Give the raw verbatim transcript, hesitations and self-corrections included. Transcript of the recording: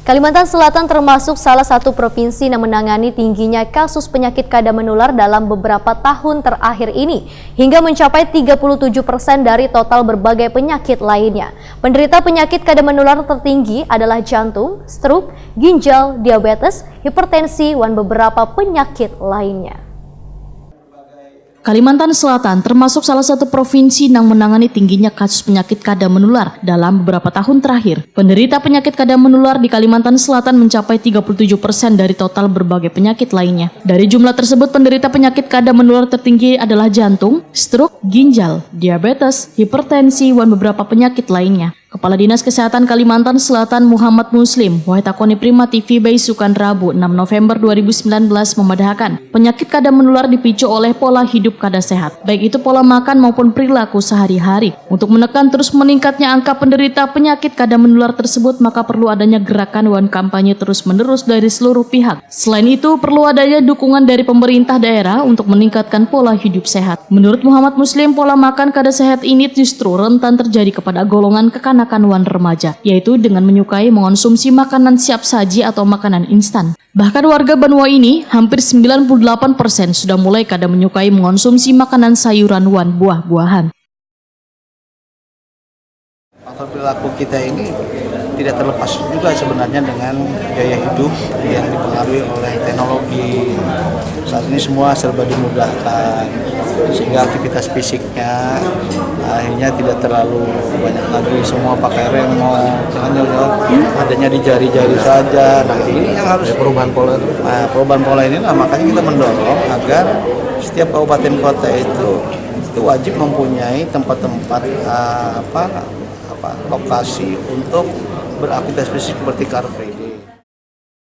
Kalimantan Selatan termasuk salah satu provinsi yang menangani tingginya kasus penyakit kada menular dalam beberapa tahun terakhir ini, hingga mencapai tiga puluh tujuh persen dari total berbagai penyakit lainnya. Penderita penyakit kada menular tertinggi adalah jantung, stroke, ginjal, diabetes, hipertensi, wan beberapa penyakit lainnya. Kalimantan Selatan termasuk salah satu provinsi yang menangani tingginya kasus penyakit kada menular dalam beberapa tahun terakhir. Penderita penyakit kada menular di Kalimantan Selatan mencapai tiga puluh tujuh persen dari total berbagai penyakit lainnya. Dari jumlah tersebut, penderita penyakit kada menular tertinggi adalah jantung, stroke, ginjal, diabetes, hipertensi, wan beberapa penyakit lainnya. Kepala Dinas Kesehatan Kalimantan Selatan Muhammad Muslim, Wahid Takoni Prima T V Baisukan Rabu enam November dua ribu sembilan belas memadahakan, penyakit kada menular dipicu oleh pola hidup kada sehat, baik itu pola makan maupun perilaku sehari-hari. Untuk menekan terus meningkatnya angka penderita penyakit kada menular tersebut, maka perlu adanya gerakan wan kampanye terus-menerus dari seluruh pihak. Selain itu, perlu adanya dukungan dari pemerintah daerah untuk meningkatkan pola hidup sehat. Menurut Muhammad Muslim, pola makan kada sehat ini justru rentan terjadi kepada golongan kekanakan wan remaja, yaitu dengan menyukai mengonsumsi makanan siap saji atau makanan instan. Bahkan warga banua ini, hampir sembilan puluh delapan persen sudah mulai kada menyukai mengonsumsi makanan sayuran wan buah-buahan. Faktor perilaku kita ini tidak terlepas juga sebenarnya dengan gaya hidup yang dipengaruhi oleh teknologi. Saat ini semua serba dimudahkan, sehingga aktivitas fisiknya akhirnya tidak terlalu banyak lagi. Semua pakai remote, jangan jauh-jauh, adanya di jari-jari saja. Nah, ini yang harus perubahan pola itu. Nah, perubahan pola inilah makanya kita mendorong agar setiap kabupaten kota itu itu wajib mempunyai tempat-tempat uh, apa apa lokasi untuk beraktivitas fisik seperti Car Free Day.